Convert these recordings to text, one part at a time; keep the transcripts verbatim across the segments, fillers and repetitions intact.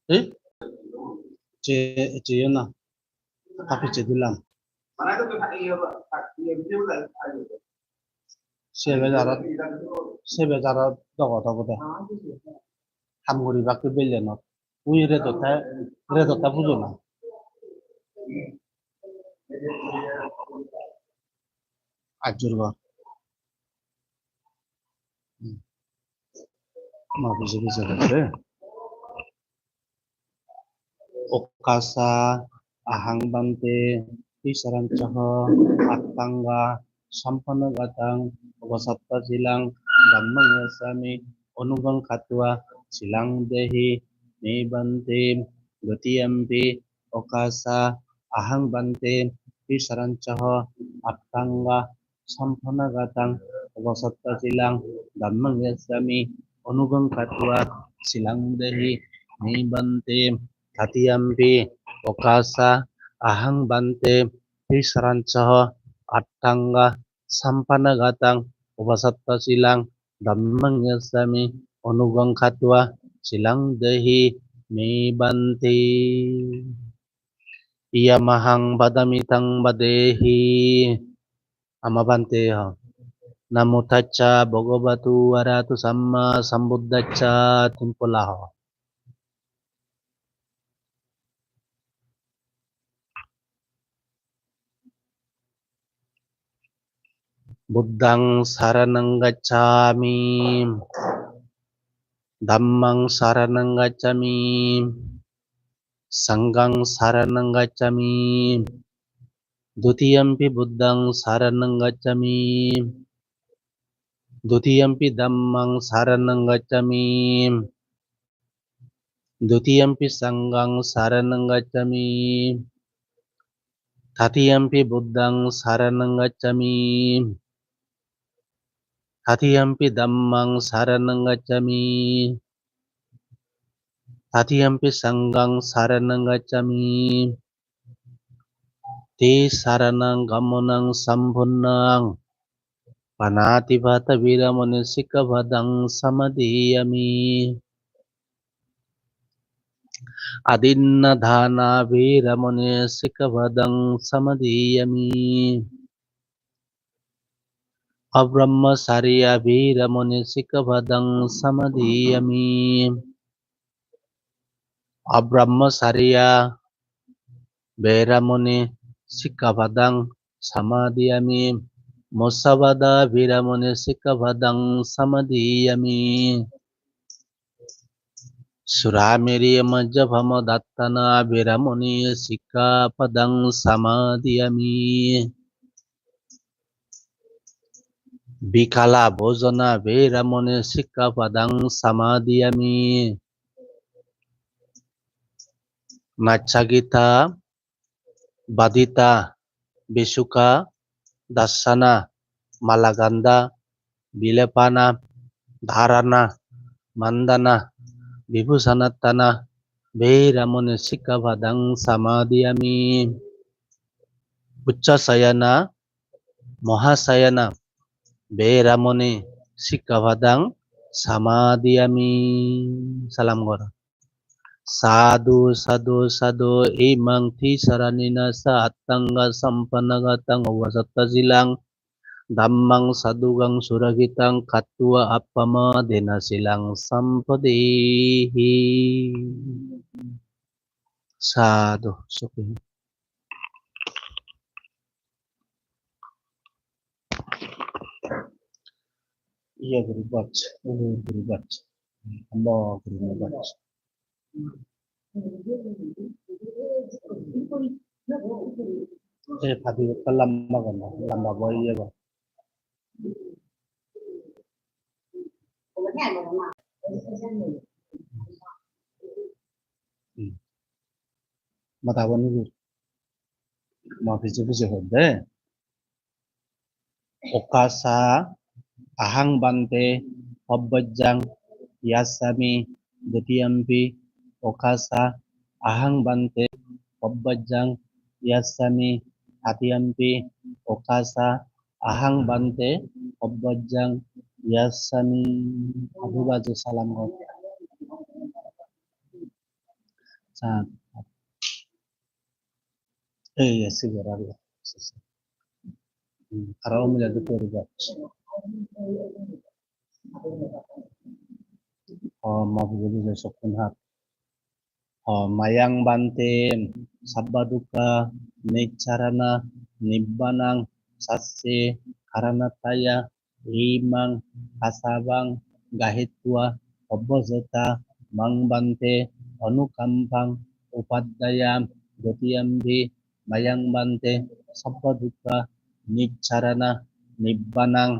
Eh? Che, che yun na. Tapi che dilam. Sebe jaro, sebe jaro dogo dogo de. Ham guri bakti belle no. Ui redo te, redo te bujo na. Ajur gor. Hmm. Ma biji biji hotte. Okāsa ahaṃ bhante tisarañcaho aṭṭhaṅga sampannagataṃ vāsattha sīlaṃ dhammaṃ yācāmi anuggahaṃ katvā sīlaṃ dehi me bhante. Dutiyampi okāsa ahaṃ bhante tisarañcaho aṭṭhaṅga sampannagataṃ vāsattha sīlaṃ dhammaṃ yācāmi anuggahaṃ katvā sīlaṃ dehi me bhante. Tatiyampi okāsa ahaṃ bhante tisarañcaho aṭṭhaṅga sampannagataṃ vāsattha sīlaṃ dhammaṃ yācāmi anuggahaṃ katvā sīlaṃ dehi me bhante. Yamahaṃ vadāmi taṃ vadehi. Ama bhante ho. Namo tassa bhagavato arahato sammāsambuddhassa. Timpula ho. Buddhaṃ saraṇaṃ gacchāmi. Dhammaṃ saraṇaṃ gacchāmi. Saṅghaṃ saraṇaṃ gacchāmi. Dutiyampi buddhaṃ saraṇaṃ gacchāmi. Dutiyampi dhammaṃ saraṇaṃ gacchāmi. Dutiyampi saṅghaṃ saraṇaṃ gacchāmi. Tatiyampi buddhaṃ saraṇaṃ gacchāmi. Tatiyampi dhammaṃ saraṇaṃ gacchāmi. Tatiyampi saṅghaṃ saraṇaṃ gacchāmi. Tisaraṇagamanaṃ sampuṇṇaṃ. Pāṇātipātā veramaṇī sikkhāpadaṃ samādiyāmi. Adinnādānā veramaṇī sikkhāpadaṃ samādiyāmi. Abrahmacariyā veramaṇī sikkhāpadaṃ samādiyāmi. Abrahmacariyā veramaṇī sikkhāpadaṃ samādiyāmi. Musāvādā veramaṇī sikkhāpadaṃ samādiyāmi. Surāmerayamajjapamādaṭṭhānā veramaṇī sikkhāpadaṃ samādiyāmi. Vikālabhojanā veramaṇī sikkhāpadaṃ samādiyāmi. Maccagītā bhāgitā visukkā dassana mālagandhā vilepana dhāraṇā mandana vibhūsanattana veramaṇī sikkhāpadaṃ samādiyāmi. Uccasayana mahāsayana veramaṇī sikkhāpadaṃ samādiyāmi. Salam gora. Sādhu, sādhu, sādhu. Imaṃ tisaraṇena saha aṭṭhaṅga sampannagataṃ vāsattha sīlaṃ dhammaṃ sādhukaṃ surakkhitaṃ katvā appamādena sīlaṃ sampādeti. Sādhu. Sukhi. Iya, Guru Bach. Oh, Guru Bach. Hamba Guru Bach. Eh, pati ka lamba ka na, lamba boy ya ba. Hmm. Mata bani Guru. Ma piche piche hote. Okāsa ahaṃ bhante pabbajjaṃ yācāmi. Dutiyampi okāsa ahaṃ bhante pabbajjaṃ yācāmi. Tatiyampi okāsa ahaṃ bhante pabbajjaṃ yācāmi. Adhu baje salam ko. Sādhu. Eh, ya, segera ya. Hmm, arā omila dukurba. Oh, maaf, jadi saya sokun hat. Oh, mayaṃ bhante sabbadukkha nissaraṇa nibbānaṃ sacchikaraṇatthāya imaṃ kāsāvaṃ gahetvā pabbajeta maṃ bhante anukampaṃ upādeyya. Dutiyampi mayaṃ bhante sabbadukkha nissaraṇa nibbānaṃ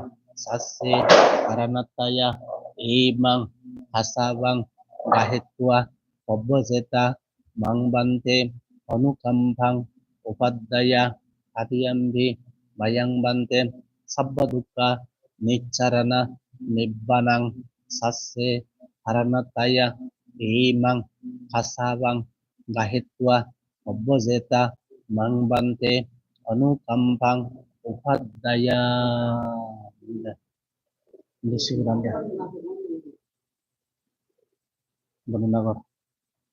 sacchikaraṇatthāya imaṃ kāsāvaṃ gahetvā pabbajeta maṃ bhante anukampaṃ upādeyya. Tatiyampi mayaṃ bhante sabbadukkha nissaraṇa nibbānaṃ sacchikaraṇatthāya imaṃ kāsāvaṃ gahetvā pabbajeta maṃ bhante anukampaṃ upādeyya. Ini sih udah ya. Benar kok.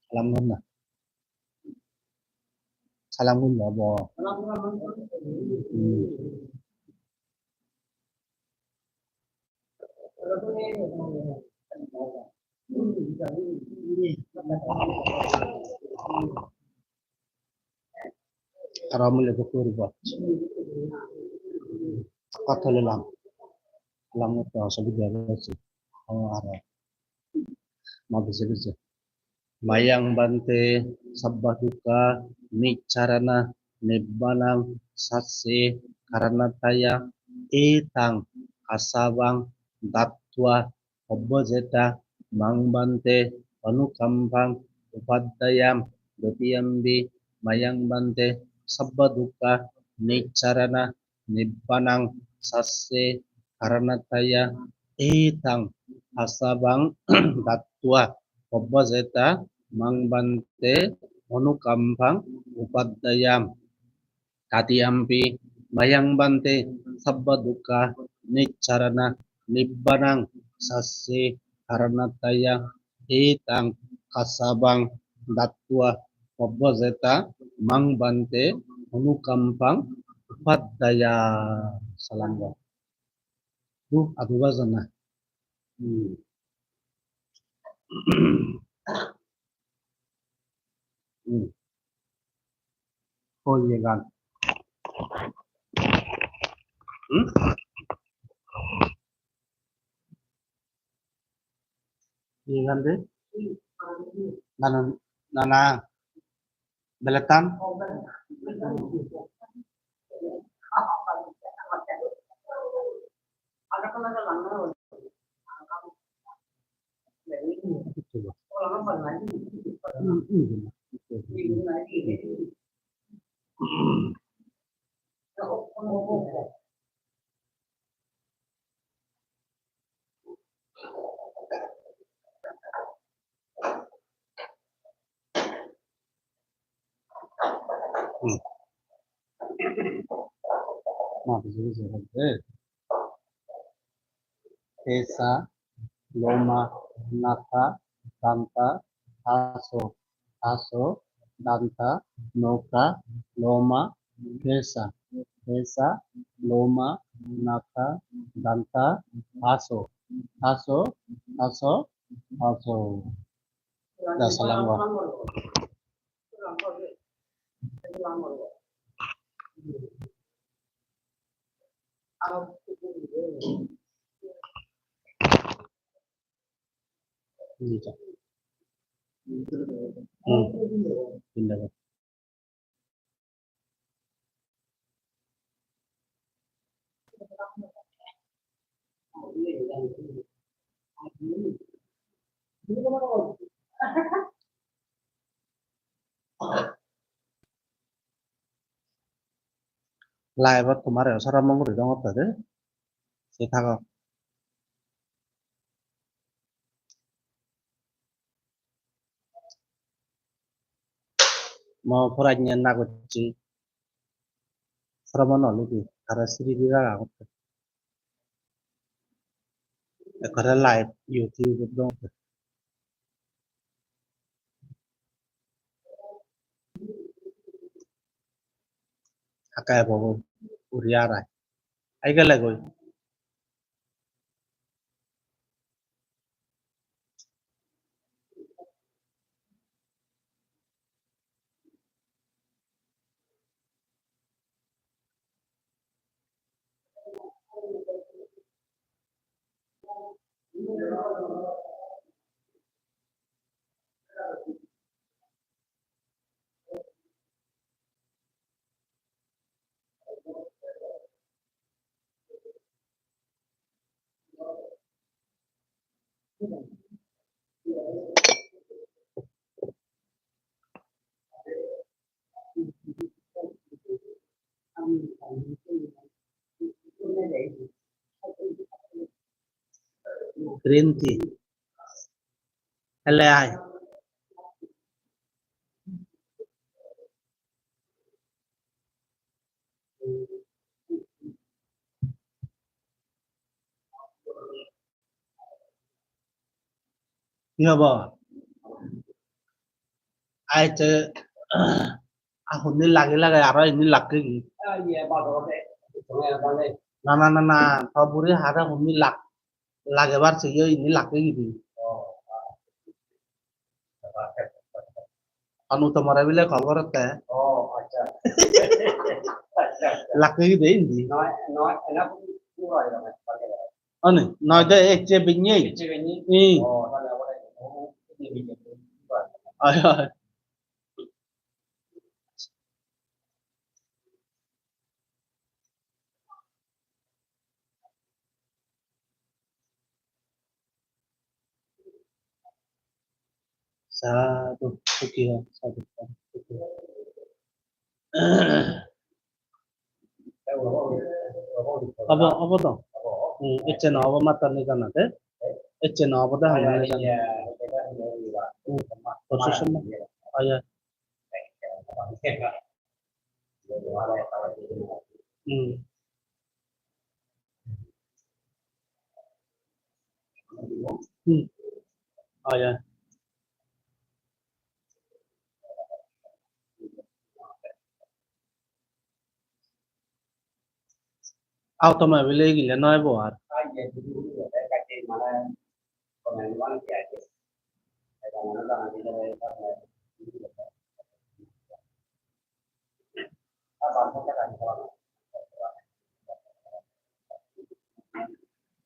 Salam guna. Salam guna, Bo. Hmm. Arā omila dukurba. Kata lelam. Alam itu asal bicara sih. Oh, arā. Maaf, bisa, bisa. Mayaṃ bhante sabbadukkha nissaraṇa nibbānaṃ sacchikaraṇatthāya etaṃ kāsāvaṃ datvā pabbajeta maṃ bhante anukampaṃ upādeyya. Dutiyampi mayaṃ bhante sabbadukkha nissaraṇa nibbānaṃ sacchikaraṇatthāya etaṃ kāsāvaṃ datvā pabbajeta maṃ bhante anukampaṃ upādeyya. Tatiyampi mayaṃ bhante sabbadukkha nissaraṇa nibbānaṃ sacchikaraṇatthāya etaṃ kāsāvaṃ datvā pabbajeta maṃ bhante anukampaṃ upādeyya. Salam. Duh, aduh, wajana. Hmm. Hmm. Oh, iya kan. Hmm? Iya kan, deh? Nana, nana, beletan. Hmm. Nah, di sini saya. Eh. Kesā, lomā, nakhā, dantā, aso, aso, dantā, nokhā, lomā, kesā, kesā, lomā, nakhā, dantā, aso, aso, aso, aso. Dah, salam, wah. Ini, Cak. Hmm. Pindah, Cak. Live-ot tumare sara mongol dong apa de? Saya tahu. Mo puranya naguchi. Sramono lugi. Kara siri dira aku. Kara live YouTube dong. Akai bobo uriarai. Ai gele goi. Green tea. Helai. Ki hobo? Ai che, a, huni lagi lagi aro ini lagi ki? Na, na, na, na, to buri hara huni lag-, lagebar se yo ini lagi ki di. Anu to mare bile khobor te. Lagi ki de ini. Ani, noi de ecche binye. Ih. Ai, ai. Sadhu, sugih, sadhu, sugih. Apa, apa to? Hmm, ecce no apa mata ni kana te? Ecce no apa dah ni kana? Hmm, posisi ma? Aya. Hmm. Hmm. Aya. Automobile gile noi bo ar.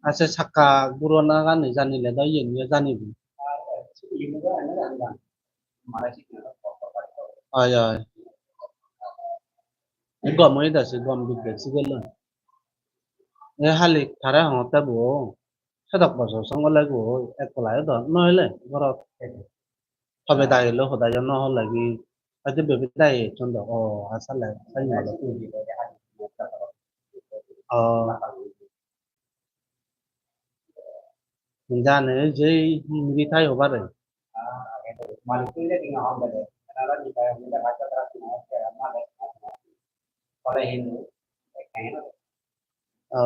Ase sakka gurona gani janile do yen ye janibi. Oi, oi. Gom oi da se gom bidde sigel. E hali tare hongotte bo. Sedok bojor song ole go, ek kolai do, noile, gorot. Tobe dai lo, hoda jo no hol lagi. Ati bebe dai, chondo, o, asale, sai malo. O. Jane, jei, miri thai ho pare. O.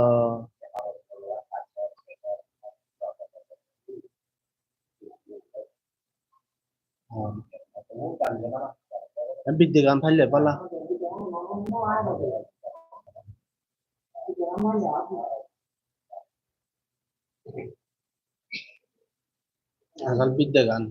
O. Biddegan thaile bala. Asal biddegan.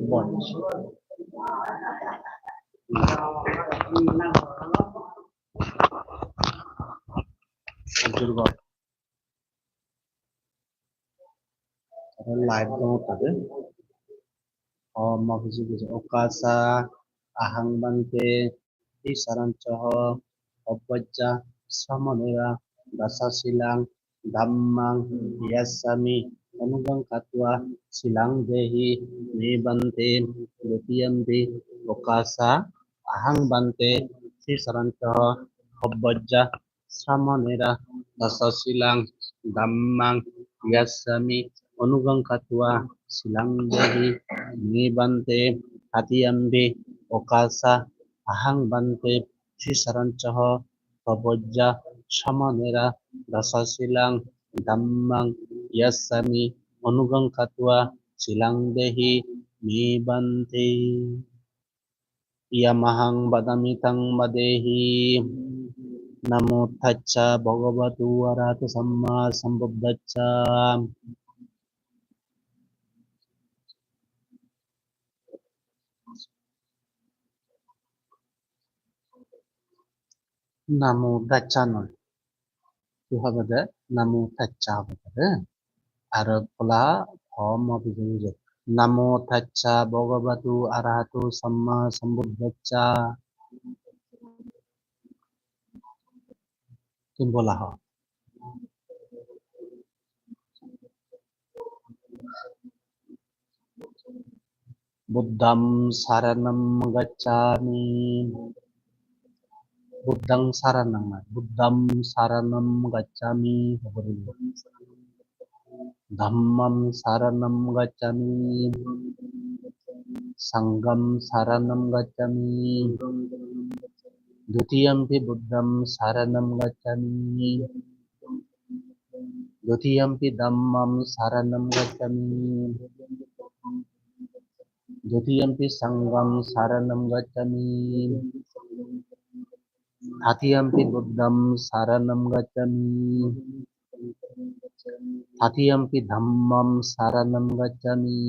Bon. Jujur kok. Live dong tadi. Om mā kisi kisi okāsa ahaṃ bhante tisarañca ho pabbajja samaṇena dasasīlaṃ dhammaṃ yācāmi anuggahaṃ katvā sīlaṃ dehi me bhante. Dutiyampi okāsa ahaṃ bhante tisarañca ho pabbajja samaṇena dasasīlaṃ dhammaṃ yācāmi anuggaham katvā silaṃ dehi me bhante. Tatiyampi okāsa ahaṃ bhante tisarañca pabojja samaṇena dasasilaṃ dhammaṃ yācāmi anuggaham katvā silaṃ dehi me bhante. Yamahaṃ vadāmi taṃ vadehi. Namo tassa bhagavato arahato sammāsambuddhassa. Namo tassa no. Itu apa dah? Namo tassa apa dah? Arab pula, oh, mau bisa. Namo tassa bhagavato arahato sammāsambuddhassa. Timbulaho. Buddhaṃ saraṇaṃ gacchāmi. Buddhaṃ saraṇaṃ, buddhaṃ saraṇaṃ gacchāmi. Dhammaṃ saraṇaṃ gacchāmi. Saṅghaṃ saraṇaṃ gacchāmi. Dutiyampi buddhaṃ saraṇaṃ gacchāmi. Dutiyampi dhammaṃ saraṇaṃ gacchāmi. Dutiyampi saṅghaṃ saraṇaṃ gacchāmi. Tatiyampi buddhaṃ saraṇaṃ gacchāmi. Tatiyampi dhammaṃ saraṇaṃ gacchāmi.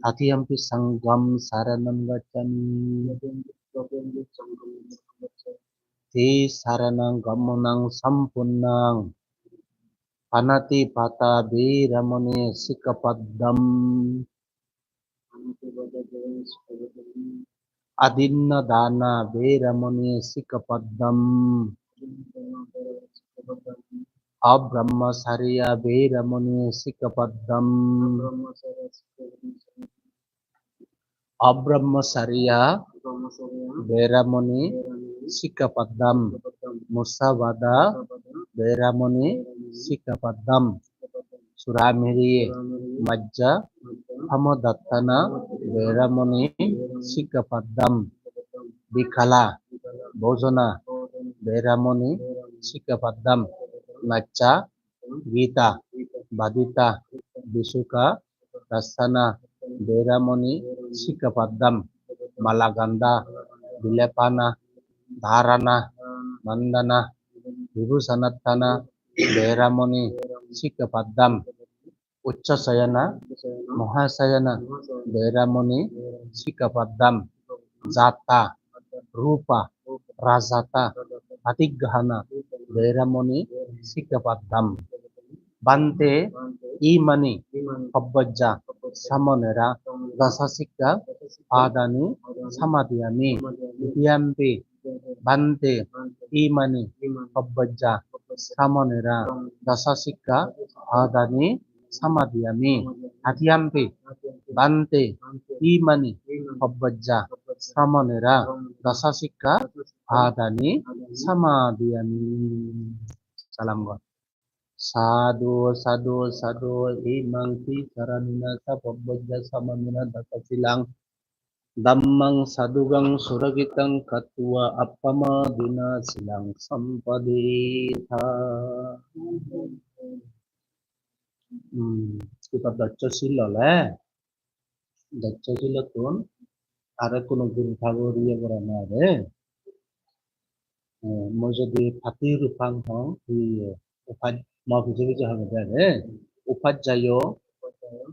Tatiyampi saṅghaṃ saraṇaṃ gacchāmi. Tisaraṇagamanaṃ sampuṇṇaṃ. Pāṇātipātā veramaṇī sikkhāpadam. Adinnādānā veramaṇī sikkhāpadam. Abrahmacariyā veramaṇī sikkhāpadam. Abrahmacariyā veramaṇī sikkhāpadam. Musāvādā veramaṇī sikkhāpadam. Surāmeraya majja pamādaṭṭhānā veramaṇī sikkhāpadam. Vikala bhojana veramaṇī sikkhāpadam. Naccha gīta bhāditā bhikkhū dassana veramaṇī sikkhāpadam. Malagandha vilepana dhārana maṇḍana vibhūsanaṭṭhāna veramaṇī sikkhāpadam. Uccasayana mahāsayana veramaṇī sikkhāpadam. Jāta rūpa rājata paṭiggahana veramaṇī sikkhāpadam. Bhante, imāni pabbaja samaṇena dasa sikkhāpadāni samādiyāmi. Dutiyampi bhante, imāni pabbaja samaṇena dasa sikkhāpadāni samādiyāmi. Tatiyampi bhante, imāni pabbaja samaṇena dasa sikkhāpadāni samādiyāmi. Salam. Sādhu, sādhu, sādhu. Imaṃ tisaraṇena saha pabbaja samaṇena dasa silaṃ dhammaṃ sādhukaṃ surakkhitaṃ katvā appamādena silaṃ sampādetha. Hmm, kita baca sila le. Baca sila tun. Ada kuno guru thago dia berana de. Eh, mo jadi pati rupang hong di, eh, upad-, mau bisa bisa hong de. Upajjayo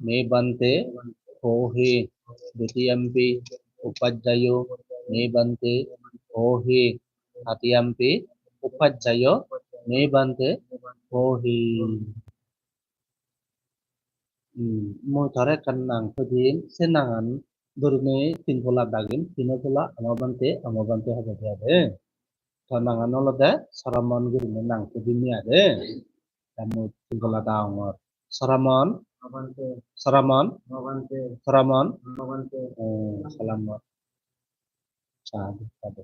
me bhante hohi. Dutiyampi upajjayo me bhante hohi. Tatiyampi upajjayo me bhante hohi. Hmm, mo thare kan nang pudin senangan durme tin pula dagin, tin pula ama bhante, ama bhante haba dia de. Tanangan olo de, saraman guru menang kudimia de. Kamu tinggal ada ongor. Saraman, saraman, saraman. Oh, salam. Sādhu, sādhu.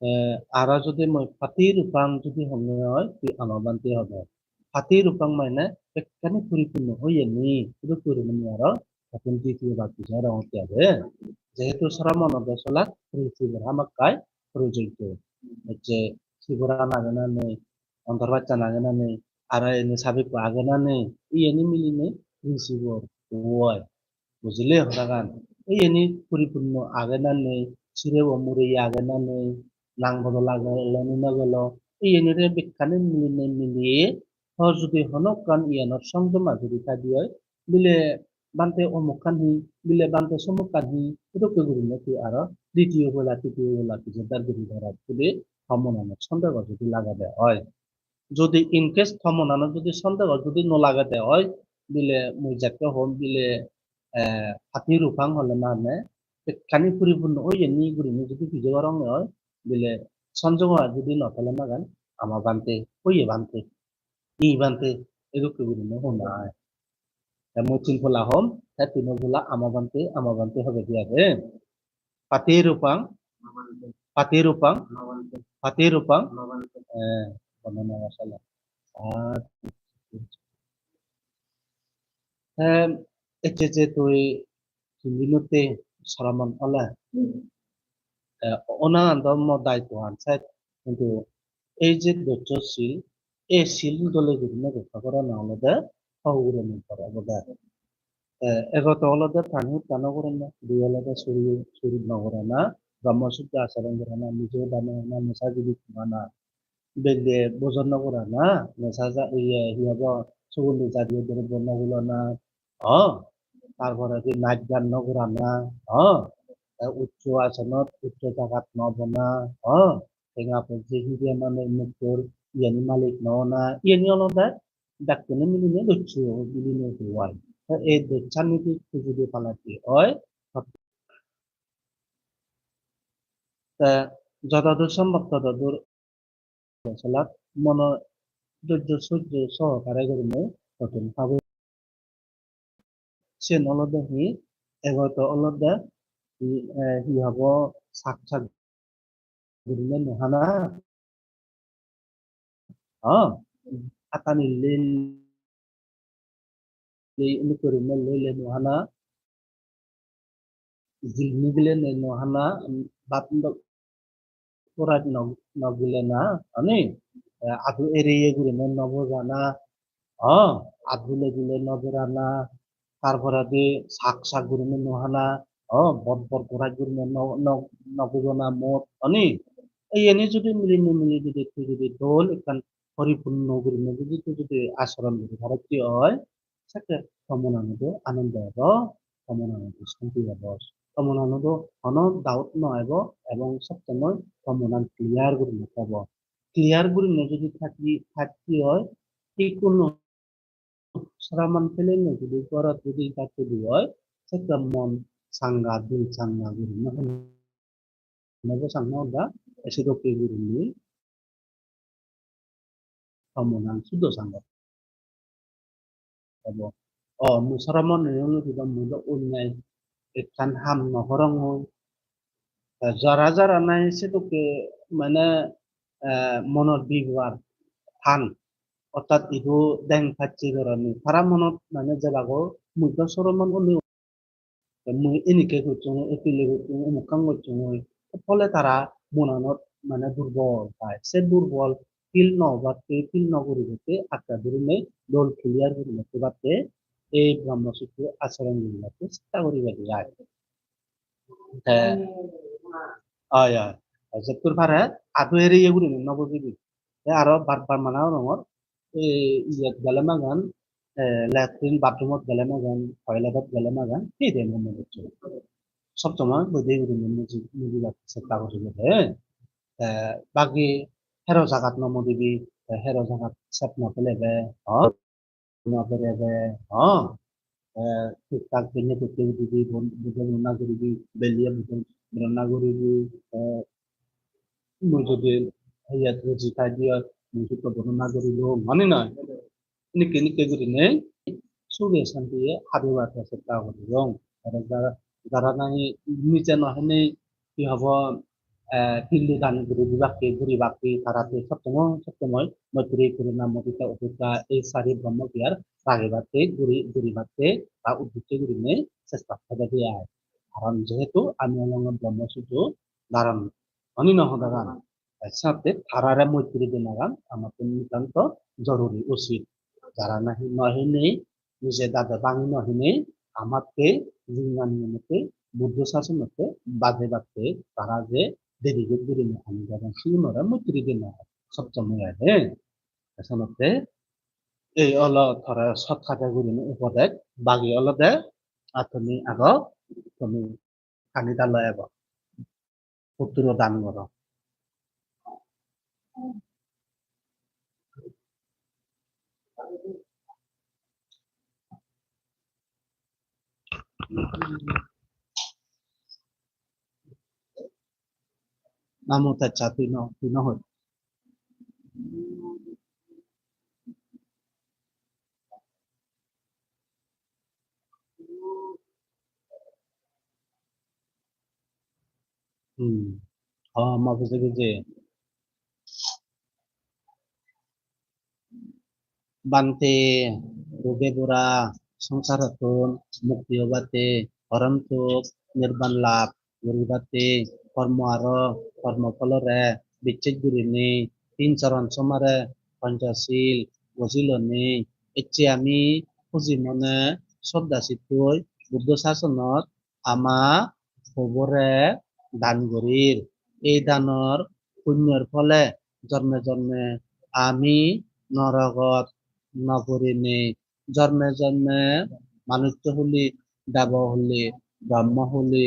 Eh, ara jodi moi pati rupang jodi hone oi, ti ama bhante hobe. Paṭirūpaṃ mane bekkani puripunno oiyani. Itu puripunno aro, tapi ditiyo bhag bisoy aro otiya de. Jehetu sramana de sola, prithibi hamakkai proyojjo. Ecche, sibora nagena nei, ontorbaccha nagena nei, aro eni sabikko agena nei, iyeni milinei prithibi oi. Bujile hodagan? Iyeni puripunno age na nei, sirebo mureye age na nei, nang bodol age, eloni no gelo, iyenire bekkani milinei miliye, to jodi honokkan iyanor songjoma jodi thai de oi, bile bhante omukkan hi, bile bhante somukkan hi, edokke gurinei tui aro ditiyo bola, tritiyo bola, pijor dar guri dhorar jodi to monanot sondeho jodi lage de oi. Jodi in case to monanot jodi sondeho jodi no lage de oi, bile mui jekke hom bile, eh, paṭirūpaṃ hole mane bekkani puripunno oiyeni gurinei jodi pije gorong oi, bile sondeho jodi no thele magan, ama bhante, oye bhante, i bhante, edokke gurinei hona oi. Te mui tin polla hom, te tino polla ama bhante, ama bhante hobe de age. Paṭirūpaṃ, paṭirūpaṃ, paṭirūpaṃ. Eh, bondona vasala. Sadhu. Em, ecche je tui tindinotte sramon ole. Eh, ona ando mo daitto an sait. Kintu ei je doccho sil, ei sil dole gurinei rokka gorana olode, hau gurine gora olode. Eh, ego to olode prani hotta no gorana, dui olode suri, suri no gorana, Brahmacharya acharon gorana, nijor dana gorana, nesa judi gorana, belle bojor no gorana, nesa ja-, iye, hi hobo, sugundi jatiyo drobbo no gulana, o, tar poredi naj gan no gorana, o, te uccho asonot, uccho jagat no bona, o, tenga poije hije mane muktor, iyeni malik no ona, iyeni olode bekkune milinei doccho, milinei oi. Te ei docchani judi tui judi paladi oi, te jotodur sombhob totodur solat mono dhoijjo sojjo sohokare gurinei totun pabo. Siyen olode hi, ego to olode hi, eh, hi hobo, sak sak gurinei no hana. Ha? Atani lei lei, ini gurinei lei lei no hana. Jil nigile nei no hana, bat ndo kurat no, no gile na, ani, eh, adu eriye gurinei no bojana, ha, adu le gile no berana, tar poredi sak sak gurinei no hana, ha, bor bor kurat gurinei no, no, no bojana mot, ani, iyeni judi milinei mili judi tui judi dol ekkan poripunno gurinei judi tui judi asoron guri parot oi, sekke to monanot o anondo ebo, to monanot o santi ebo, to monanot o hono doubt no ebo, ebong sob somoi to monan clear gurinei thebo. Clear gurinei judi thaki, thaki oi, ikkunu sramon pelenei judi gorot judi thaki di oi, sekke mon sanga, dil sanga gurinei hono bo sanga da, ese dokke gurinei to monan sudo sanga ebo. O, mui sramon niyom no dido, mui do onnai ekkan ham no gorongoi. Ta jara jara nai sedokke mane, eh, monor bibar than, ortat idu deng pacche gorani, tara monot mane jebago mui do sramon onnai. Te mui enikke gocchongoi, epile gocchongoi, omukkan gocchongoi. Te phole tara monanot mane durbol pai. Se durbol feel no obatte, feel no guribatte, akka gurinei dol clear gurinei thebatte, ei Brahmacharya acharon guribatte chesta guribatte jai. Te, oi, oi. Te jettur pare, adu eriye gurinei no bojibi. Te aro bar bar mana gorongor, ei iyot gele magan, eh, latrine bathroom-ot gele magan, toilet-ot gele magan, hi de no mudibi. Sob somoi bodi gurinei muji, mujibatte chesta guribe de. Eh, bagi hero jagat no mudibi, eh, hero jagat sep no pelebe, ho? No pelebe, ho? Eh, thik thak benne thik thak udibi, bon-, bondona guribi, beliye bondona guribi, eh, mui jodi iyat ruji khai diya, mui jodi bondona gurilo, mane noi. Nikke nikke gurinei suge santiye hadibatte chesta guribong. Aro jara, jara nahi nije no hene hi hobo, eh, pillu dan guri dibatte, guribatte, taratte sottomo, sottomo, moitri, karuna, mudita, upekka, ei sari Brahma bihar ragibatte, guri, guribatte, ta uddicche gurinei chesta gori de ai. Karon jehetu ami olonge Brahma suddo dharon oni no hodagan. Ei sate tarare moitri denagan amattun nitanto joruri usit. Jara nahi no hinei, nije dade bhangi no hinei, amatte jingan nimotte, Buddho sasonotte bade batte, tara je dediget gurinei ami jadon sigunore moitri dena sottomo age. Ei senotte ei olo tore shortcut e gurinei upodes, bagi olode ar tumi ago, tumi pani dalo ebo. Putturo dan goro. Namo tassa, tui no, tui no hoi. Hmm. Oh, ma bujhi bujhi. Bhante, roge bora songsar ottun mukti obatte, porom suk, nirban labh guribatte, kormo aro kormo pholore bicches gurinei, tin choron somare, ponchosil gojilonei, ecche ami huji mone sroddha sittoi Buddho sasonot ama pobore dan gorir. Ei danor punyor phole jorme jorme ami norogot no porinei, jorme jorme manusso huli, debo huli, brahmo huli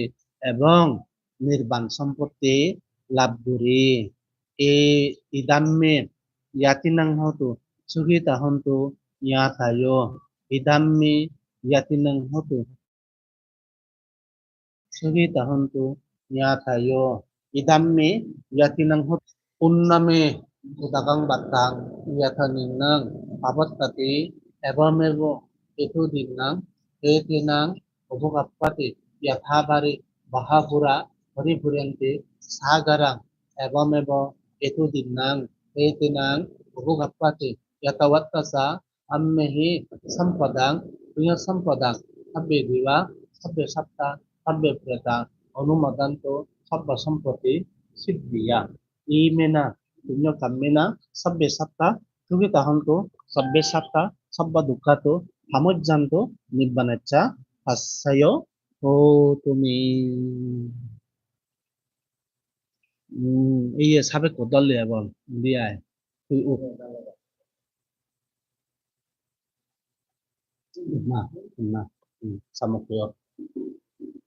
ebong nirban sompotti labh guri. E idammi ñātīnaṃ hotu, sukhitā hontu ñātayo. Idammi ñātīnaṃ hotu, sukhitā hontu ñātayo. Idammi ñātīnaṃ hotu. Puññaṃ me udakaṃ bhaddhaṃ yathā niyaṃ pavattati, evameva etodinnaṃ etena upakappati. Yathā vārivahā pūrā paripūrenti sāgaraṃ, evameva etodinnaṃ etena upakappati. Yatā vata ca amhehi sampadaṃ puññasampadaṃ, sabbe devā sabbe sattā sabbe petā anumodantu sabbasampattisiddhiyā. Iminā puññakammena sabbe sattā sukhitā hontu, sabbe sattā sabbadukkhātu pamuccantu, nibbanassa paccayo hotu me. Hmm, iye sabe ko dal ya bol, dia. Ui, ui. Na, na, hmm, sama ko.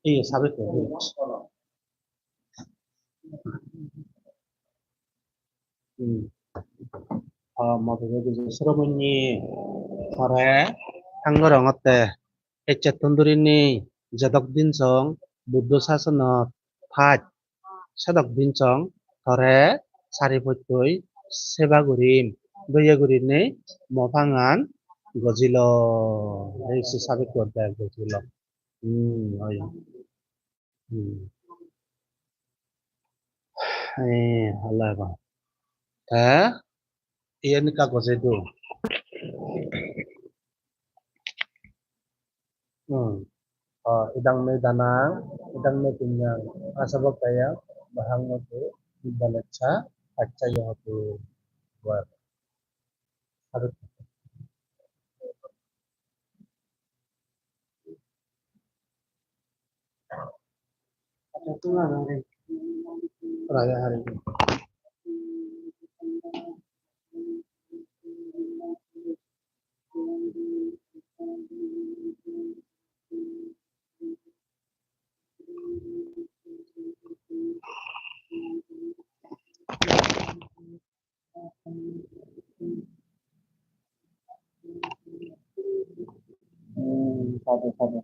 Iye sabe ko. Hmm. Ah, ma ko ko sromonyi. Ore, hanggorong otte. Eccettun dhurinei jedok din song Buddho sasonot paj, sedok din song tore sari pottoi seba gurim, doya gurinei mo pangan gojilo. Ei si sabe kuat da gojilo. Hmm, oh ya. Hmm. Eh, Allah ba. Eh? Iyan ka gojai do. Hmm. Oh, idaṃ me dānaṃ, idaṃ me puññaṃ, āsavakāya bahaṃ hotu, nibbanassa paccayo hotu. Buat. Harus. Raya hari ini. Hmm, sādhu, sādhu.